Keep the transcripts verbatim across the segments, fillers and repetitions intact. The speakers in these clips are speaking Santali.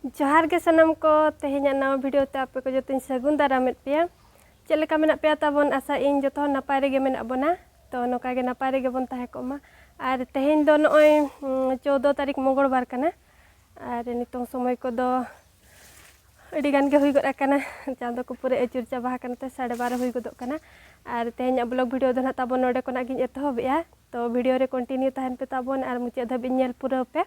ᱡᱚᱦᱟᱨ ᱜᱮ ᱥᱟᱱᱟᱢ ᱠᱚ, ᱛᱮᱦᱮᱧᱟᱜ ᱱᱟᱣᱟ video ᱛᱮ ᱟᱯᱮ ᱠᱚ ᱡᱚᱛᱚᱧ ᱥᱟᱹᱜᱩᱱ ᱫᱟᱨᱟᱢᱮᱫ ᱯᱮᱭᱟ᱾ ᱪᱮᱫ ᱞᱮᱠᱟ ᱢᱮᱱᱟᱜ ᱯᱮᱭᱟ ᱛᱟᱵᱚᱱ? ᱟᱥᱟᱭᱟᱹᱧ ᱡᱚᱛᱚ ᱦᱚᱲ ᱱᱟᱯᱟᱭ ᱨᱮᱜᱮ ᱢᱮᱱᱟᱜ ᱵᱚᱱᱟ᱾ ᱛᱚ ᱱᱚᱝᱠᱟ ᱜᱮ ᱱᱟᱯᱟᱭ ᱨᱮᱜᱮ ᱵᱚᱱ ᱛᱟᱦᱮᱸ ᱠᱚᱜ ᱢᱟ᱾ ᱟᱨ ᱛᱮᱦᱮᱧ ᱫᱚ ᱱᱚᱜᱼᱚᱭ, ᱩᱸ, ᱪᱳᱫᱽᱫᱳ ᱛᱟᱹᱨᱤᱠᱷ ᱢᱚᱝᱜᱚᱞ ᱵᱟᱨ ᱠᱟᱱᱟ᱾ ᱟᱨ ᱱᱤᱛᱚᱝ ᱥᱚᱢᱚᱭ ᱠᱚᱫᱚ ᱟᱹᱰᱤ ᱜᱟᱱ ᱜᱮ ᱦᱩᱭ ᱜᱚᱫ ᱟᱠᱟᱱᱟ, ᱪᱟᱸᱫᱚ ᱠᱚ ᱯᱩᱨᱟᱹ ᱟᱹᱪᱩᱨ ᱪᱟᱵᱟ ᱟᱠᱟᱱ ᱛᱮ ᱥᱟᱲᱮ ᱵᱟᱨᱚ ᱦᱩᱭ ᱜᱚᱫᱚᱜ ᱠᱟᱱᱟ᱾ ᱟᱨ ᱛᱮᱦᱮᱧᱟᱜ vlog video ᱫᱚ ᱱᱟᱦᱟᱜ ᱛᱟᱵᱚᱱ ᱱᱚᱰᱮ ᱠᱷᱚᱱᱟᱜ ᱜᱤᱧ ᱮᱛᱚᱦᱚᱵᱮᱜᱼᱟ᱾ ᱛᱚ video ᱨᱮ continue ᱛᱟᱦᱮᱱ ᱯᱮ ᱛᱟᱵᱚᱱ ᱟᱨ ᱢᱩᱪᱟᱹᱫ ᱫᱷᱟᱹᱵᱤᱡ ᱧᱮᱞ ᱯᱩᱨᱟᱹᱣ ᱯᱮ᱾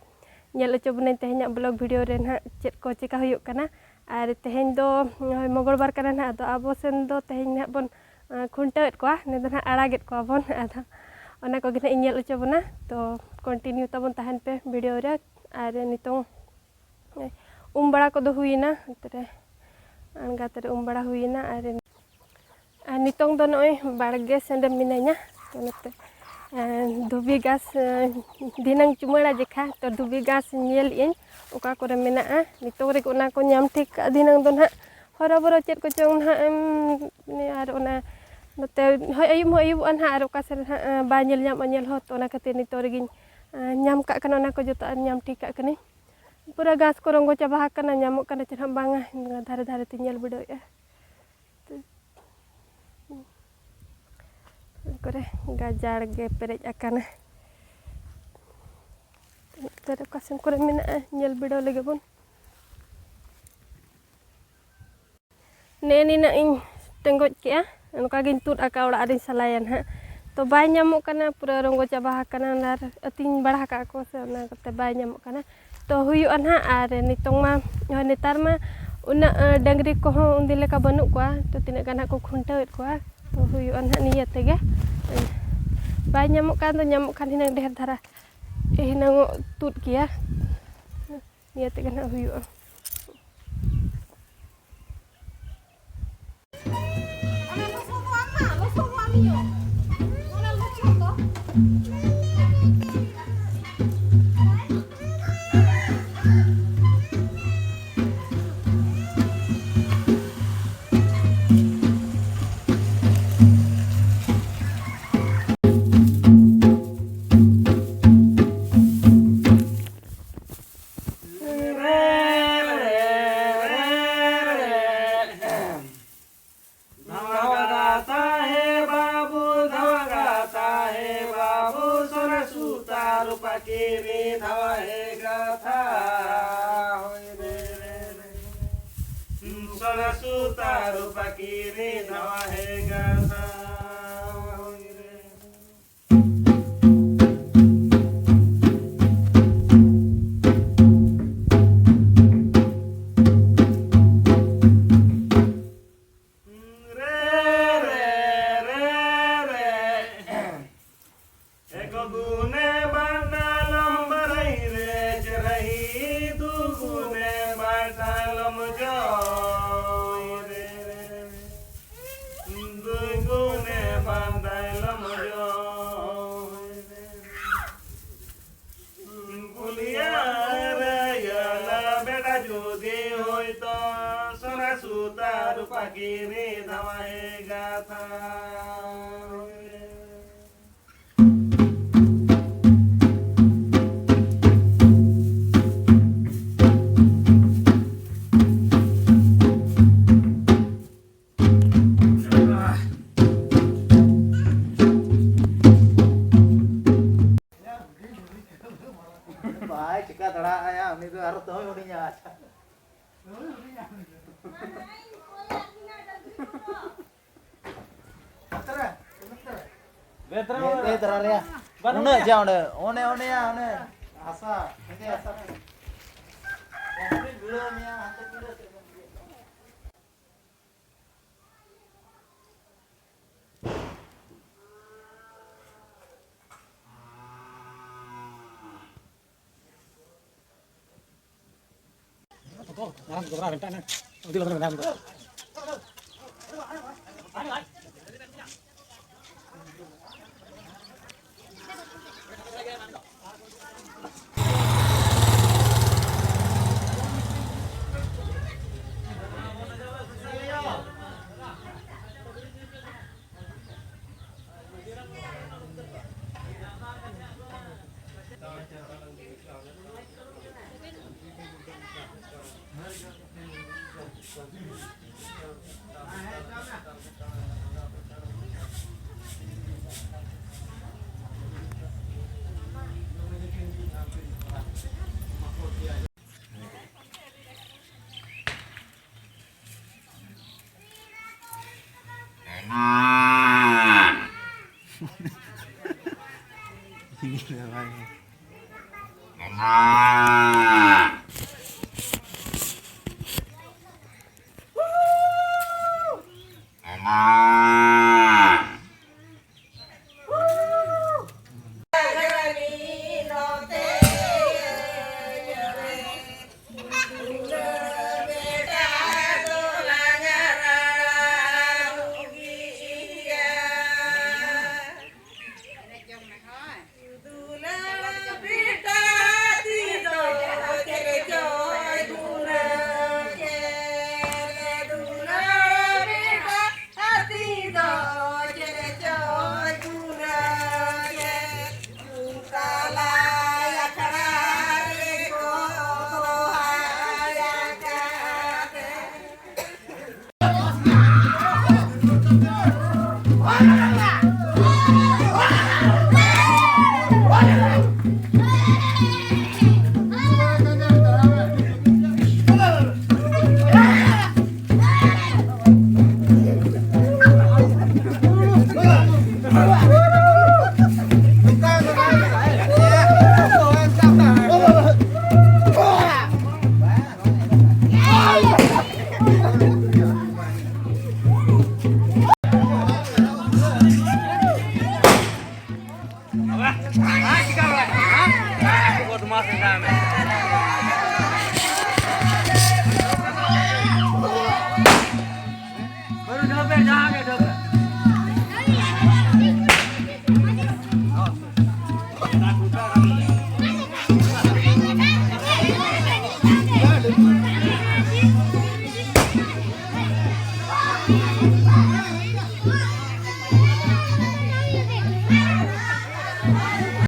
ᱧᱮᱞ ᱦᱚᱪᱚ ᱵᱚᱱᱟᱹᱧ ᱛᱮᱦᱮᱧᱟᱜ vlog video ᱨᱮ ᱱᱟᱦᱟᱜ ᱪᱮᱫ ᱠᱚ ᱪᱮᱠᱟ ᱦᱩᱭᱩᱜ ᱠᱟᱱᱟ᱾ ᱟᱨ ᱛᱮᱦᱮᱧ ᱫᱚ ᱱᱚᱜᱼᱚᱭ ᱢᱚᱝᱜᱚᱞ ᱵᱟᱨ ᱠᱟᱱᱟ ᱱᱟᱦᱟᱜ, ᱟᱫᱚ ᱟᱵᱚ ᱥᱮᱱ ᱫᱚ ᱛᱮᱦᱮᱧ ᱱᱟᱦᱟᱜ ᱵᱚᱱ, ᱟᱸ, ᱠᱷᱩᱱᱴᱟᱹᱣᱮᱫ ᱠᱚᱣᱟ, ᱱᱤᱛ ᱫᱚ ᱱᱟᱦᱟᱜ ᱟᱲᱟᱜᱮᱫ ᱠᱚᱣᱟ ᱵᱚᱱ᱾ ᱟᱫᱚ ᱚᱱᱟ ᱠᱚᱜᱮ ᱱᱟᱦᱟᱜ ᱤᱧ ᱧᱮᱞ ᱦᱚᱪᱚ ᱵᱚᱱᱟ᱾ ᱛᱚ continue ᱛᱟᱵᱚᱱ ᱛᱟᱦᱮᱱ ᱯᱮ video ᱨᱮ᱾ ᱟᱨ ᱱᱤᱛᱚᱝ ᱩᱢ ᱵᱟᱲᱟ ᱠᱚᱫᱚ ᱦᱩᱭᱮᱱᱟ, ᱚᱱᱛᱮ ᱨᱮ ᱟᱬᱜᱟᱛ ᱨᱮ ᱩᱢ ᱵᱟᱲᱟ ᱦᱩᱭᱮᱱᱟ᱾ ᱟᱨ, ᱟᱨ ᱱᱤᱛᱚᱝ ᱫᱚ ᱱᱚᱜᱼᱚᱭ ᱵᱟᱲᱜᱮ ᱥᱮᱱ ᱨᱮ ᱢᱤᱱᱟᱹᱧᱟ᱾ ᱛᱚ ᱱᱚᱛᱮ, ᱮᱸ, ᱫᱷᱩᱵᱤ ᱜᱷᱟᱥ, ᱮᱸ, ᱫᱷᱤᱱᱟᱹᱝ ᱪᱩᱢᱟᱹᱲᱟ ᱡᱮᱠᱷᱟ ᱛᱚ ᱫᱷᱩᱵᱤ ᱜᱷᱟᱥ ᱧᱮᱞᱮᱫ ᱟᱹᱧ ᱚᱠᱟ ᱠᱚᱨᱮ ᱢᱮᱱᱟᱜᱼᱟ᱾ ᱱᱤᱛᱚᱝ ᱨᱮᱜᱮ ᱚᱱᱟ ᱠᱚ ᱧᱟᱢ ᱴᱷᱤᱠ ᱠᱟᱜᱼᱟ, ᱫᱷᱤᱱᱟᱹᱝ ᱫᱚ ᱱᱟᱦᱟᱜ ᱦᱚᱨᱚᱵᱚᱨᱚ ᱪᱮᱫ ᱠᱚᱪᱚᱝ ᱱᱟᱦᱟᱜ ᱮᱢ, ᱟᱨ ᱚᱱᱟ ᱱᱚᱛᱮ ᱦᱚᱭ ᱟᱹᱭᱩᱵ ᱦᱚᱸ ᱟᱹᱭᱩᱵᱚᱜᱼᱟ ᱱᱟᱦᱟᱜ, ᱟᱨ ᱚᱠᱟ ᱥᱮᱫ ᱱᱟᱦᱟᱜ, ᱮᱸ, ᱵᱟᱭ ᱧᱮᱞ ᱧᱟᱢᱚᱜᱼᱟ ᱧᱮᱞ ᱦᱚᱸ᱾ ᱛᱚ ᱚᱱᱟ ᱠᱷᱟᱹᱛᱤᱨ ᱱᱤᱛᱚᱜ ᱨᱮᱜᱮᱧ, ᱮᱸ, ᱧᱟᱢ ᱠᱟᱜ ᱠᱟᱱᱟ, ᱚᱱᱟ ᱠᱚ ᱡᱚᱛᱚ ᱧᱟᱢ ᱴᱷᱤᱠ ᱠᱟᱜ ᱠᱟᱹᱱᱟᱹᱧ᱾ ᱯᱩᱨᱟᱹ ᱜᱷᱟᱥ ᱠᱚ ᱨᱚᱸᱜᱚ ᱪᱟᱵᱟ ᱟᱠᱟᱱᱟ, ᱧᱟᱢᱚᱜ ᱠᱟᱱᱟ ᱪᱮ ᱱᱟᱦᱟᱜ ᱵᱟᱝᱟ, ᱫᱷᱟᱨᱮ ᱫᱷᱟᱨᱮ ᱛᱮ ᱧᱮᱞ ᱵᱤᱰᱟᱹᱣᱮᱫᱼᱟ᱾ ᱠᱚᱨᱮ ᱜᱟᱡᱟᱲ ᱜᱮ ᱯᱮᱨᱮᱡ ᱟᱠᱟᱱᱟ᱾ ᱛᱤᱱᱟᱹᱜ ᱛᱮ ᱚᱠᱟ ᱥᱮᱱ ᱠᱚᱨᱮ ᱢᱮᱱᱟᱜᱼᱟ, ᱧᱮᱞ ᱵᱤᱰᱟᱹᱣ ᱞᱮᱜᱮ ᱵᱚᱱ᱾ ᱱᱮᱜᱼᱮ ᱱᱤᱱᱟᱹᱜ ᱤᱧ ᱴᱮᱸᱜᱚᱡ ᱠᱮᱜᱼᱟ, ᱚᱱᱠᱟ ᱜᱤᱧ ᱛᱩᱫ ᱟᱠᱟᱫ, ᱚᱲᱟᱜ ᱨᱤᱧ ᱥᱟᱞᱟᱭᱟ ᱱᱟᱦᱟᱜ᱾ ᱛᱚ ᱵᱟᱭ ᱧᱟᱢᱚᱜ ᱠᱟᱱᱟ, ᱯᱩᱨᱟᱹ ᱨᱚᱸᱜᱚ ᱪᱟᱵᱟ ᱟᱠᱟᱱᱟ, ᱟᱨ ᱟᱹᱛᱤᱧ ᱵᱟᱲᱟ ᱟᱠᱟᱫ ᱠᱚ ᱥᱮ, ᱚᱱᱟ ᱠᱚᱛᱮ ᱵᱟᱭ ᱧᱟᱢᱚᱜ ᱠᱟᱱᱟ᱾ ᱛᱚ ᱦᱩᱭᱩᱜᱼᱟ ᱱᱟᱦᱟᱜ᱾ ᱟᱨ ᱱᱤᱛᱚᱝ ᱢᱟ, ᱱᱮᱛᱟᱨ ᱢᱟ ᱩᱱᱟᱹᱜ, ᱮ, ᱰᱟᱹᱝᱨᱤ ᱠᱚᱦᱚᱸ ᱩᱱᱫᱤᱱ ᱞᱮᱠᱟ ᱵᱟᱹᱱᱩᱜ ᱠᱚᱣᱟ, ᱛᱚ ᱛᱤᱱᱟᱹᱜ ᱜᱟᱱ ᱦᱟᱸᱜ ᱠᱚ ᱠᱷᱩᱱᱴᱟᱹᱣᱮᱫ ᱠᱚᱣᱟ᱾ ᱛᱚ ᱦᱩᱭᱩᱜᱼᱟ ᱱᱟᱦᱟᱜ ᱱᱤᱭᱟᱹ ᱛᱮᱜᱮ, ᱮ, ᱵᱟᱭ ᱧᱟᱢᱚᱜ ᱠᱟᱱ ᱫᱚ, ᱧᱟᱢᱚᱜ ᱠᱷᱟᱱ ᱦᱩᱱᱟᱹᱝ ᱰᱷᱮᱨ ᱫᱷᱟᱨᱟ, ᱮ, ᱦᱩᱱᱟᱹᱝ ᱚᱜ ᱛᱩᱫ ᱠᱮᱭᱟ᱾ ᱱᱤᱭᱟᱹ ᱛᱮᱜᱮ ᱱᱟᱦᱟᱜ ᱦᱩᱭᱩᱜᱼᱟ᱾ ᱥᱚᱱᱟ ᱥᱩᱛᱟᱹᱨ ᱯᱟᱹᱠᱤ ᱨᱮ ᱫᱷᱟᱣᱟ ᱦᱮ ᱜᱟᱛᱷᱟ᱾ ᱨᱮ, ᱨᱮ, ᱨᱮ, ᱨᱮ᱾ ᱮᱠ ᱜᱩᱱᱮ ᱵᱟᱱᱰᱟᱞᱚᱢ ᱵᱟᱨᱟᱭ ᱨᱮ ᱪᱮᱨᱦᱟᱭ, ᱫᱩ ᱜᱩᱱᱮ ᱵᱟᱱᱰᱟᱞᱚᱢ ᱡᱚᱭ ᱨᱮ, ᱫᱩ ᱜᱩᱱᱮ ᱵᱟᱱᱰᱟᱞᱚᱢ ᱡᱚᱭ ᱨᱮ᱾ ᱠᱩᱞᱤᱭᱟ ᱨᱮ ᱭᱟᱞᱟ ᱵᱮᱴᱟ ᱡᱩᱫᱤ ᱦᱳᱭᱛᱚ, ᱥᱚᱱᱟ ᱥᱩᱛᱟᱹᱨ ᱯᱟᱹᱠᱤ ᱨᱮ ᱫᱷᱟᱣᱟ ᱦᱮ ᱜᱟᱛᱷᱟ᱾ ᱵᱟᱭ ᱪᱤᱠᱟ ᱫᱟᱲᱮᱭᱟᱜᱼᱟ, ᱩᱱᱤ ᱫᱚ ᱟᱨᱚ ᱫᱚᱢᱮ ᱦᱩᱰᱤᱧᱟ᱾ ᱟᱪᱪᱷᱟ᱾ ᱵᱮᱛᱨᱟ ᱵᱮᱛᱨᱟ ᱨᱮᱭᱟ᱾ ᱵᱟᱹᱱᱩᱜ ᱩᱱᱟᱹᱜ ᱜᱮᱭᱟ᱾ ᱡᱟ ᱚᱸᱰᱮ, ᱚᱱᱮ, ᱚᱱᱮᱭᱟ, ᱚᱱᱮ ᱦᱟᱥᱟ, ᱦᱮᱸᱫᱮ ᱦᱟᱥᱟ᱾ ᱠᱚᱢᱯᱞᱤᱴ ᱵᱷᱤᱲᱟᱹᱣ ᱢᱮᱭᱟ, ᱦᱟᱱᱛᱮ ᱵᱷᱤᱲᱟᱹᱣ ᱥᱮᱫ ᱠᱷᱚᱱ ᱜᱮ᱾